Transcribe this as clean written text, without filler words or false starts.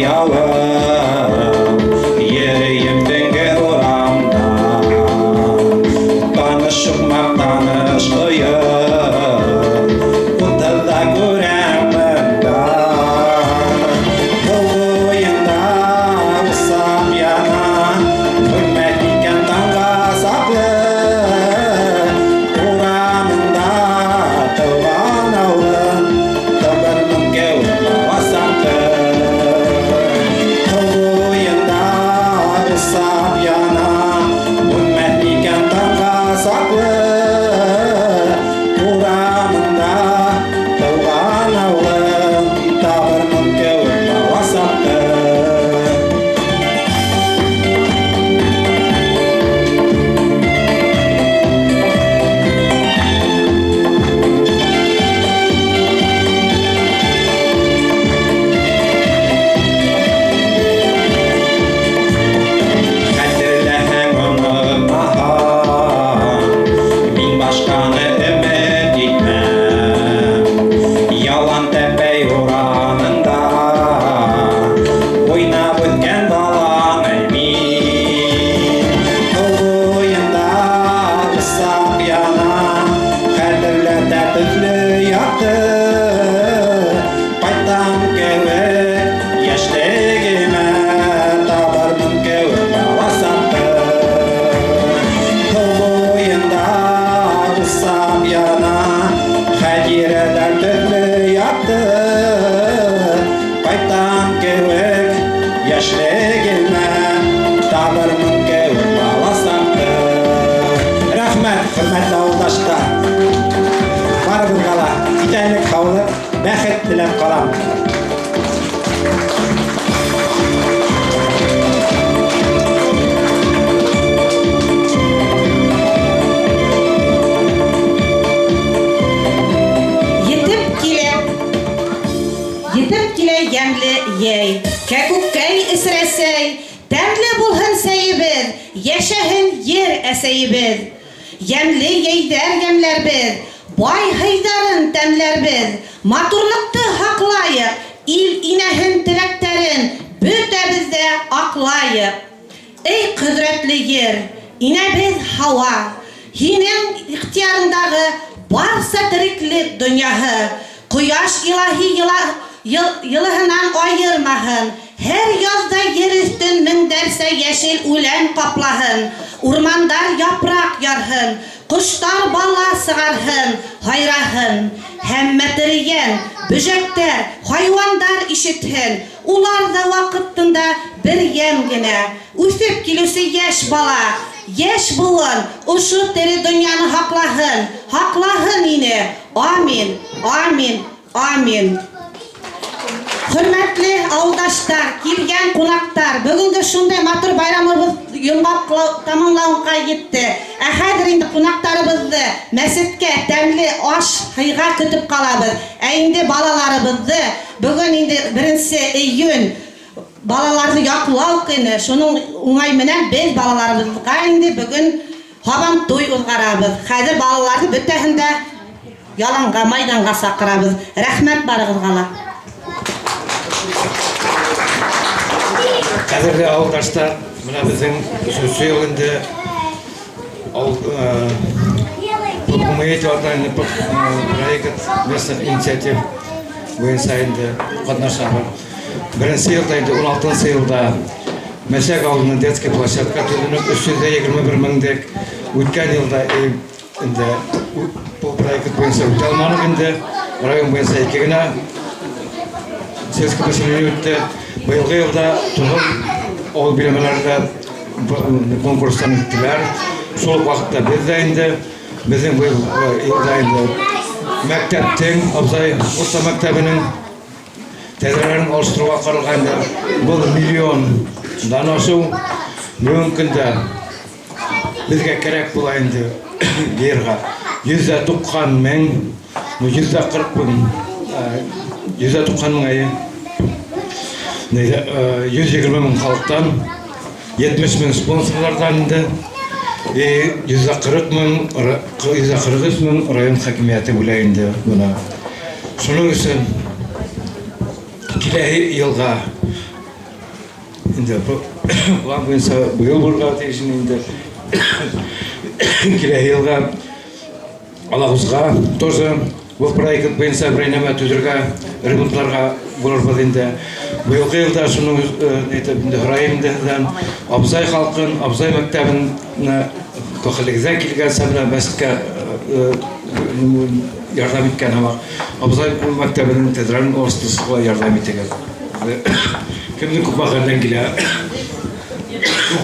Явып, Йөрөйөм төнгө урамда. Таныш һуҡмаҡ, таныш ҡойо, Унһыҙ ҙа күрәм бында. Һыу буйында усаҡ яна, Үлмәҫ микән таңға саҡлы? Урамында тыуған ауылым, Табырмын кеүек баласаҡты. Һыу буйында усаҡ яна, Үлмәҫ микән таңға саҡлы? Урамында тыуған ауылым, Табырмын кеүек баласаҡты. Хәтерләһәң, онотмаһаң, Мин башҡаны өмөт итмәм. Ялан тәпәй урамында Уйнап үҫкән баланы мин. Һыу буйында усаҡ яна, Хәтерләтә төҫлө яҡты. Ҡайтам кеүек йәшлегемә, Табырмын кеүек баласаҡты. Һыу буйында усаҡ яна, Хәтирәләр төҫлө яҡты. Ҡайтам кеүек йәшлегемә, Табырмын кеүек баласаҡты. Рәхмәт, хөрмәтле ауылдаштар. Барыбыҙға ла иҫәнлек, һаулыҡ, бәхет теләп ҡалам. Етеп килә, етеп килә йәмле йәй, Кәкүккәй эсерә сәй, Тәмле булһын сәйебеҙ, Йәшәһен ер әсәйебеҙ. Йәмле йәйҙәр йәмләрбеҙ, Бай һыйҙарын тәмләрбеҙ. Матурлыҡты һаҡлайыҡ, Ил инәһен теләктәрен Бөтәбеҙ ҙә аҡлайыҡ. Эй, ҡөҙрәтле ер, инәбеҙ Һауа, Һинең ихтыярыңдағы барса тереклек донъяһы. Ҡояш илаһи йылыһынан айырмаһын, Һәр яҙҙа ер өҫтөн меңдәрсә йәшел үлән ҡаплаһын, Урмандар япраҡ ярһын, ҡоштар бала сығарһын, һайраһын. Һәммә тере йән, бөжәктәр, хайуандар ишетһен, Улар ҙа ваҡытында бер йән генә. Үҫеп килеүсе йәш бала, йәш быуын ошо тере донъяны һаҡлаһын, һаҡлаһын ине. Амин, амин, амин. Хөрмәтле ауылдаштар, килгән ҡунаҡтар, бөгөнгө шундай матур байрамыбыҙ йомғаҡ тамамлауға етте. Ә хәҙер инде ҡунаҡтарыбыҙҙы мәсеткә тәмле аш һыйға көтөп ҡалабыҙ. Ә инде балаларыбыҙҙы бөгөн инде 1 июнь балаларҙы яҡлау көнө, шуның уңай менән беҙ балаларыбыҙға инде бөгөн һабантуй уҙғарабыҙ. Хәҙер балаларҙы бөтәһен дә яланға, майҙанға саҡырабыҙ. Рәхмәт барығыҙға ла. Ҡәҙерле ауылдаштар, бына беҙҙең өсөнсө йыл инде проект местных инициатив буйынса инде ҡатнашабыҙ. Беренсе йылда инде 16-нсы йылда Мәсәк ауылының детский площадка төҙөнөк 321 меңлек. Үткән йылда инде был проект буйынса үтә алманыҡ инде. Район буйынса ике генә сельское поселение үтте. Быйылғы йылда туғыҙ ауыл биләмәләрендә конкурстан үттеләр. Шул уҡ ваҡытта беҙ ҙә инде беҙҙең быйыл йылда инде мәктәптең Абзай урта мәктәбенең тәҙрәләрен алыштырыуға ҡаралған инде. Был миллиондан ашыу. Бөгөнгө көндә беҙгә кәрәк була инде йыйырға 190 мең, ну, 140 мең, 190 мең, әйе. 120 мең халыҡтан, 70 мең спонсорларҙан инде, и 140 мең, 143 мең район хакимиәте бүлә инде бына. Шуның өсөн киләһе йылға Инде план буйынса быйыл булырға тейеш инде. Киләһе йылға Алағузға тоже был проект буйынса бер нәмә төҙөргә, ремонтларға булырбыҙ инде. Быйылғы йылда шуның әйтеп инде һорайым инде һеҙҙән Абзай халҡын, Абзай мәктәбенә хәлегеҙҙән килгәнсә менән мәсеткә ярҙам иткән һымаҡ Абзай мәктәбенең тәҙрәләрен алыштырыуға ярҙам итегеҙ. Кемдең күпме хәлдән килә.